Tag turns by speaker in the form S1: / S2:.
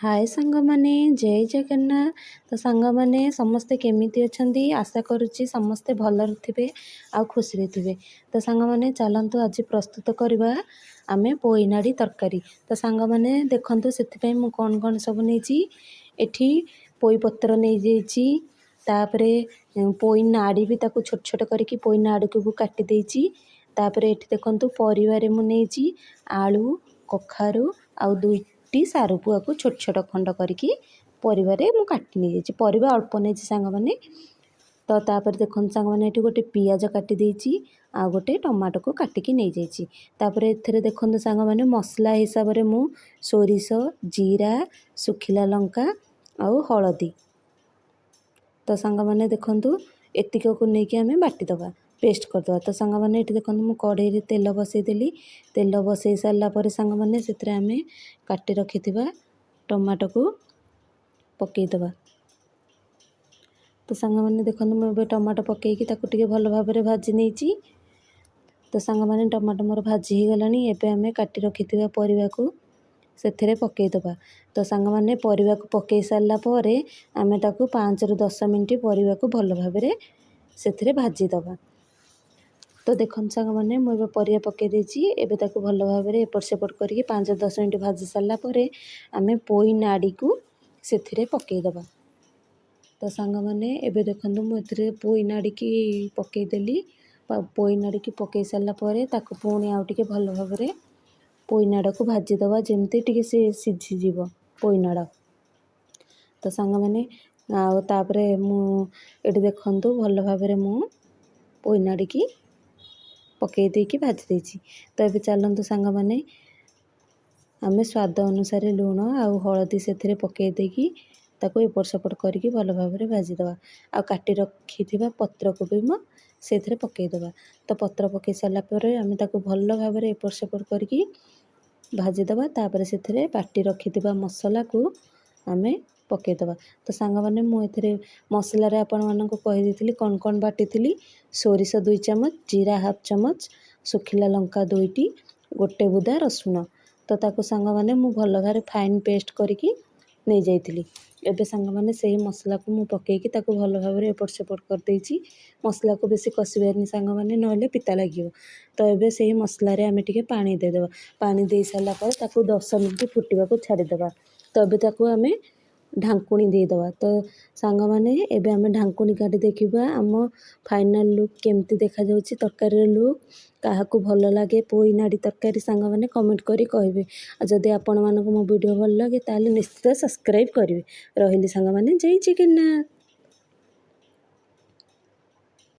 S1: ହାଏ ସାଙ୍ଗମାନେ, ଜୟ ଜଗନ୍ନାଥ। ତ ସାଙ୍ଗମାନେ, ସମସ୍ତେ କେମିତି ଅଛନ୍ତି? ଆଶା କରୁଛି ସମସ୍ତେ ଭଲରେ ଥିବେ ଆଉ ଖୁସିରେ ଥିବେ। ତ ସାଙ୍ଗମାନେ, ଚାଲନ୍ତୁ ଆଜି ପ୍ରସ୍ତୁତ କରିବା ଆମେ ପୋଇନାଡ଼ି ତରକାରୀ। ତ ସାଙ୍ଗମାନେ ଦେଖନ୍ତୁ, ସେଥିପାଇଁ ମୁଁ କ'ଣ କ'ଣ ସବୁ ନେଇଛି। ଏଠି ପୋଇ ପତ୍ର ନେଇଯାଇଛି, ତାପରେ ପୋଇ ନାଡ଼ି ବି ତାକୁ ଛୋଟ ଛୋଟ କରିକି ପୋଇ ନାଡ଼ିକୁ ବି କାଟି ଦେଇଛି। ତାପରେ ଏଠି ଦେଖନ୍ତୁ, ପରିବାରେ ମୁଁ ନେଇଛି ଆଳୁ, କଖାରୁ ଆଉ ଦୁଇଟି ସାରୁ ପୁଆକୁ ଛୋଟ ଛୋଟ ଖଣ୍ଡ କରିକି ପରିବାରେ ମୁଁ କାଟି ନେଇଯାଇଛି। ପରିବା ଅଳ୍ପ ନେଇଛି ସାଙ୍ଗମାନେ। ତ ତାପରେ ଦେଖନ୍ତୁ ସାଙ୍ଗମାନେ, ଏଠି ଗୋଟେ ପିଆଜ କାଟି ଦେଇଛି ଆଉ ଗୋଟେ ଟମାଟୋକୁ କାଟିକି ନେଇଯାଇଛି। ତାପରେ ଏଥିରେ ଦେଖନ୍ତୁ ସାଙ୍ଗମାନେ, ମସଲା ହିସାବରେ ମୁଁ ସୋରିଷ, ଜିରା, ଶୁଖିଲା ଲଙ୍କା ଆଉ ହଳଦୀ। ତ ସାଙ୍ଗମାନେ ଦେଖନ୍ତୁ, ଏତିକକୁ ନେଇକି ଆମେ ବାଟିଦେବା, ପେଷ୍ଟ କରିଦେବା। ତ ସାଙ୍ଗମାନେ, ଏଠି ଦେଖନ୍ତୁ, ମୁଁ କଢ଼େଇରେ ତେଲ ବସେଇଦେଲି। ତେଲ ବସେଇ ସାରିଲା ପରେ ସାଙ୍ଗମାନେ, ସେଥିରେ ଆମେ କାଟି ରଖିଥିବା ଟମାଟୋକୁ ପକାଇଦେବା। ତ ସାଙ୍ଗମାନେ ଦେଖନ୍ତୁ, ମୁଁ ଏବେ ଟମାଟୋ ପକାଇକି ତାକୁ ଟିକେ ଭଲ ଭାବରେ ଭାଜି ନେଇଛି। ତ ସାଙ୍ଗମାନେ, ଟମାଟୋ ମୋର ଭାଜି ହେଇଗଲାଣି। ଏବେ ଆମେ କାଟି ରଖିଥିବା ପରିବାକୁ ସେଥିରେ ପକାଇଦେବା। ତ ସାଙ୍ଗମାନେ, ପରିବାକୁ ପକାଇ ସାରିଲା ପରେ ଆମେ ତାକୁ 5ରୁ 10 ମିନିଟ୍ ପରିବାକୁ ଭଲ ଭାବରେ ସେଥିରେ ଭାଜିଦେବା। ତ ଦେଖନ୍ତୁ ସାଙ୍ଗମାନେ, ମୁଁ ଏବେ ପରିବା ପକାଇ ଦେଇଛି। ଏବେ ତାକୁ ଭଲ ଭାବରେ ଏପଟ ସେପଟ କରିକି 5-10 ମିନିଟ୍ ଭାଜି ସାରିଲା ପରେ ଆମେ ପୋଇ ନାଡ଼ିକୁ ସେଥିରେ ପକାଇଦେବା। ତ ସାଙ୍ଗମାନେ, ଏବେ ଦେଖନ୍ତୁ, ମୁଁ ଏଥିରେ ପୋଇ ନାଡ଼ିକି ପକାଇଦେଲି। ପୋଇ ନାଡ଼ିକି ପକାଇ ସାରିଲା ପରେ ତାକୁ ପୁଣି ଆଉ ଟିକେ ଭଲ ଭାବରେ ପୋଇ ନାଡ଼କୁ ଭାଜିଦେବା, ଯେମିତି ଟିକେ ସେ ସିଝିଯିବ ପୋଇ ନାଡ଼। ତ ସାଙ୍ଗମାନେ, ଆଉ ତାପରେ ମୁଁ ଏଠି ଦେଖନ୍ତୁ, ଭଲ ଭାବରେ ମୁଁ ପୋଇ ନାଡ଼ିକି ପକାଇ ଦେଇକି ଭାଜି ଦେଇଛି। ତ ଏବେ ଚାଲନ୍ତୁ ସାଙ୍ଗମାନେ, ଆମେ ସ୍ୱାଦ ଅନୁସାରେ ଲୁଣ ଆଉ ହଳଦୀ ସେଥିରେ ପକାଇ ଦେଇକି ତାକୁ ଏପଟ ସେପଟ କରିକି ଭଲ ଭାବରେ ଭାଜିଦେବା। ଆଉ କାଟି ରଖିଥିବା ପତ୍ରକୁ ବି ମୁଁ ସେଥିରେ ପକାଇଦେବା। ତ ପତ୍ର ପକାଇ ସାରିଲା ପରେ ଆମେ ତାକୁ ଭଲ ଭାବରେ ଏପଟ ସେପଟ କରିକି ଭାଜିଦେବା। ତାପରେ ସେଥିରେ ବାଟି ରଖିଥିବା ମସଲାକୁ ଆମେ ପକାଇଦେବା। ତ ସାଙ୍ଗମାନେ, ମୁଁ ଏଥିରେ ମସଲାରେ ଆପଣମାନଙ୍କୁ କହିଦେଇଥିଲି କ'ଣ କ'ଣ ବାଟିଥିଲି। ସୋରିଷ 2 ଚାମଚ, ଜିରା ହାଫ୍ ଚାମଚ, ଶୁଖିଲା ଲଙ୍କା ଦୁଇଟି, ଗୋଟେ ବୁଦା ରସୁଣ। ତ ତାକୁ ସାଙ୍ଗମାନେ, ମୁଁ ଭଲ ଭାବରେ ଫାଇନ୍ ପେଷ୍ଟ କରିକି ନେଇଯାଇଥିଲି। ଏବେ ସାଙ୍ଗମାନେ, ସେଇ ମସଲାକୁ ମୁଁ ପକାଇକି ତାକୁ ଭଲ ଭାବରେ ଏପଟ ସେପଟ କରିଦେଇଛି। ମସଲାକୁ ବେଶୀ କଷିବାନି ସାଙ୍ଗମାନେ, ନହେଲେ ପିତା ଲାଗିବ। ତ ଏବେ ସେଇ ମସଲାରେ ଆମେ ଟିକେ ପାଣି ଦେଇଦେବା। ପାଣି ଦେଇ ସାରିଲା ପରେ ତାକୁ 10 ମିନିଟ୍ ଫୁଟିବାକୁ ଛାଡ଼ିଦେବା। ତ ଏବେ ତାକୁ ଆମେ ଢାଙ୍କୁଣୀ ଦେଇଦେବା। ତ ସାଙ୍ଗମାନେ, ଏବେ ଆମେ ଢାଙ୍କୁଣୀ କାଢ଼ି ଦେଖିବା ଆମ ଫାଇନାଲ୍ ଲୁକ୍ କେମିତି ଦେଖାଯାଉଛି। ତରକାରୀର ଲୁକ୍ କାହାକୁ ଭଲ ଲାଗେ ପୋଇ ନାଡ଼ି ତରକାରୀ, ସାଙ୍ଗମାନେ କମେଣ୍ଟ କରି କହିବେ। ଆଉ ଯଦି ଆପଣମାନଙ୍କୁ ମୋ ଭିଡ଼ିଓ ଭଲ ଲାଗେ, ତାହେଲେ ନିଶ୍ଚିତ ସବସ୍କ୍ରାଇବ୍ କରିବେ। ରହିଲି ସାଙ୍ଗମାନେ, ଜୟ ଜଗନ୍ନାଥ।